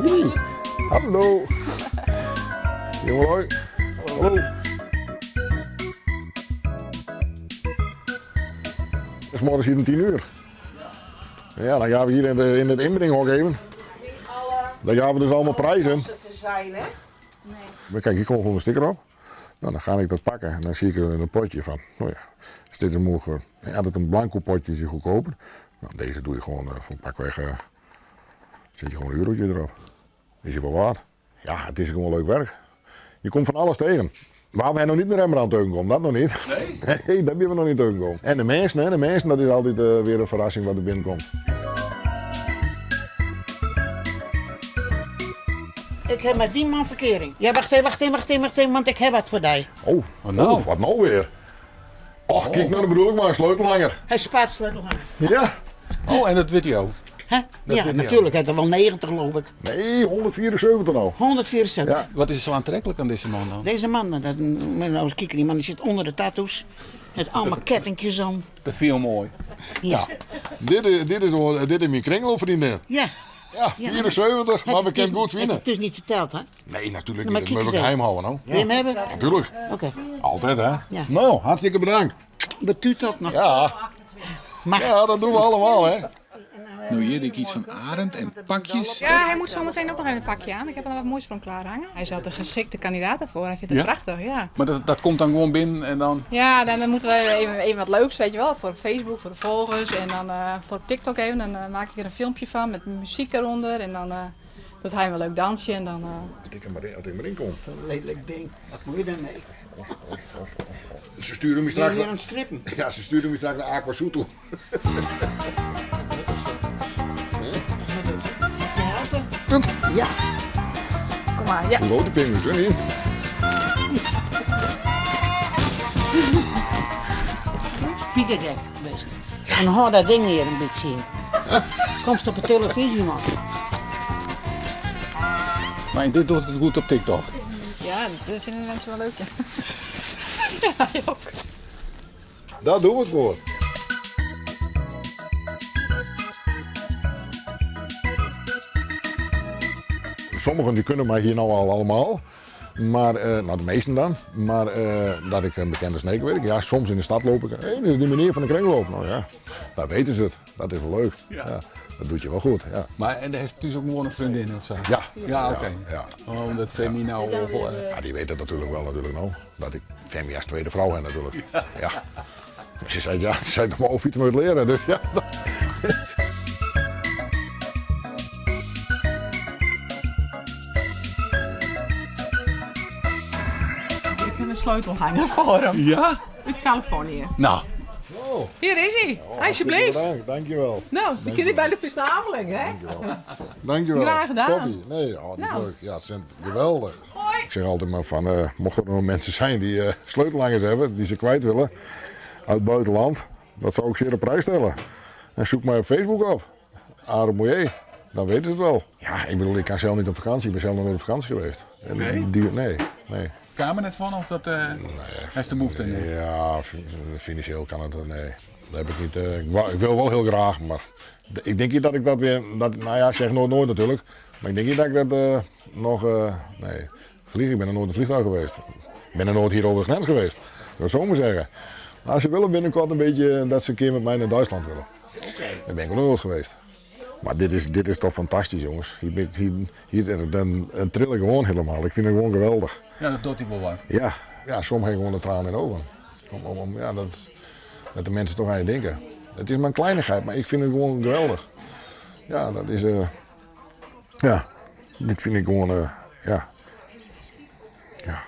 Hi. Hallo. Jongelui. Hallo. Het is morgens hier om 10 uur. Ja, dan gaan we hier in, de, in het inbringhok even. Dan gaan we dus allemaal prijzen. te zijn, hè? Maar kijk, hier komt gewoon een sticker op. Nou, dan ga ik dat pakken en dan zie ik er een potje van. Nou ja, is dit een morgen. Ja, altijd een blanco potje is goedkoper. Nou, deze doe je gewoon uh, voor pakweg. Uh, zet je gewoon een eurotje erop. Is je wel waard. Ja, het is gewoon leuk werk. Je komt van alles tegen. Maar we hebben nog niet de Rembrandt tegenkomen, dat nog niet. Nee? Nee, dat hebben we nog niet tegengekomen. En de mensen, hè, de mensen, dat is altijd uh, weer een verrassing wat er binnenkomt. Ik heb met die man verkering. Ja, wacht even, wacht even, wacht even, wacht even, want ik heb wat voor jou. Oh, nou? oh, wat nou weer? Och, kijk nou, dat bedoel ik maar, een sleutelhanger. Hij spaart sleutelhangers. Ja. Oh, en dat weet hij ook. Hè? Dat Ja, weet hij natuurlijk. Hij heeft er wel 90, geloof ik. Nee, 174 nou. 174. Ja. Wat is er zo aantrekkelijk aan deze man dan? Deze man, dat, nou eens kijken, die man die zit onder de tattoos. Met allemaal kettingjes om. Dat vind je mooi. Ja. Dit, is, dit, is, dit is mijn kringloopvriendin. Ja. Ja, 74, maar we kunnen het goed vinden. Het is niet verteld, hè? Nee, natuurlijk Maar niet. Dat kijk moet ik eens geheim houden, nou. Wil je hem hebben? Natuurlijk. Oké. Altijd, hè? Ja. Nou, hartstikke bedankt. Betuut ook nog. Ja. Mag. Ja, dat doen we allemaal, hè? Nu hier ik iets van Arend en pakjes. Ja, hij moet zo meteen ook nog even een pakje aan. Ik heb er nog wat moois voor hem klaar hangen. Hij is altijd de geschikte kandidaat ervoor. Hij vindt het Ja? prachtig, ja. Maar dat, dat komt dan gewoon binnen en dan... Ja, dan, dan moeten we even, even wat leuks, weet je wel. Voor op Facebook, voor de volgers en dan eh, voor op TikTok even. Dan eh, maak ik er een filmpje van met muziek eronder. En dan eh, doet hij een leuk dansje en dan... eh, Dat ik er maar in, dat ik maar in kom. Een lelijk ding. Wat moet je daarmee? Ze sturen me Ben je straks... weer aan het strippen? Ja, ze sturen me straks naar Aqua toe. Mag je helpen? Ja. Kom maar, ja. Hoe groot die pinguïns, hè? niet? Spiekergek best. En hou dat ding hier een beetje in. Komst op de televisie, man. Maar dit doet het goed op TikTok. Ja, dat vinden de mensen wel leuk, ja. Ja, hij ook. Daar doen we het voor. Sommigen die kunnen mij hier nou al allemaal. Maar, eh, nou de meesten dan. Maar eh, dat ik een bekende sneker weet ik. Ja, soms in de stad loop ik. Hé, hey, dit is die meneer van de kringloop. Nou ja, daar weten ze het. Dat is wel leuk. Ja. dat doet je wel goed. Ja. Maar en hij heeft dus ook gewoon een vriendin of zo? Ja. Ja, oké. Ja, Oh, omdat Femi nou... Of, eh, Ja, die weet het natuurlijk wel natuurlijk nou. Dat ik Femi als tweede vrouw heb natuurlijk. Ja. Ze zei ja, ze zei nog maar of iets moet leren. Dus ja. Ik heb een sleutelhanger voor hem. Ja? Uit Californië. Nou, Hier is hij. Alsjeblieft. Bedankt, dankjewel. Nou, die ken ik bij de verzameling, hè? Dankjewel. Graag gedaan. Toppie. Nee, oh, die is Nou. leuk. Ja, het zijn geweldig. Hoi. Ik zeg altijd maar van, eh, mochten er nog mensen zijn die eh sleutelhangers hebben, die ze kwijt willen, uit het buitenland, dat zou ik zeer op prijs stellen. En zoek mij op Facebook op. Aaron Mouillet. Dan weten ze het wel. Ja, ik bedoel, ik kan zelf niet op vakantie. Ik ben zelf nog nooit op vakantie geweest. En Nee? Die, nee, nee. kamer net van of dat... eh Hij is de behoefte niet? Ja, financieel kan het, nee. Dat heb ik niet. eh, ik, wou- ik wil wel heel graag, maar ik denk niet dat ik dat weer. Dat, nou ja, ik zeg nooit nooit natuurlijk. Maar ik denk niet dat ik dat eh, nog. eh, nee, vliegen. Ik ben nog nooit in een vliegtuig geweest. Ik ben nog nooit hier over de grens geweest. Dat zou ik maar zeggen. Maar ze willen binnenkort een beetje dat ze een keer met mij naar Duitsland willen. Daar ben ik ook nog nooit geweest. Maar dit is, dit is toch fantastisch, jongens. Hier, ben ik- hier, hier dan, dan tril ik gewoon helemaal. Ik vind het gewoon geweldig. Ja, dat doet hij wel wat. Ja, ja soms heb ik gewoon de tranen in de ogen. Om, om, om, ja, dat, dat de mensen toch aan je denken. Het is maar een kleinigheid, maar ik vind het gewoon geweldig. Ja, dat is. eh, ja, dit vind ik gewoon. eh, ja. Ja.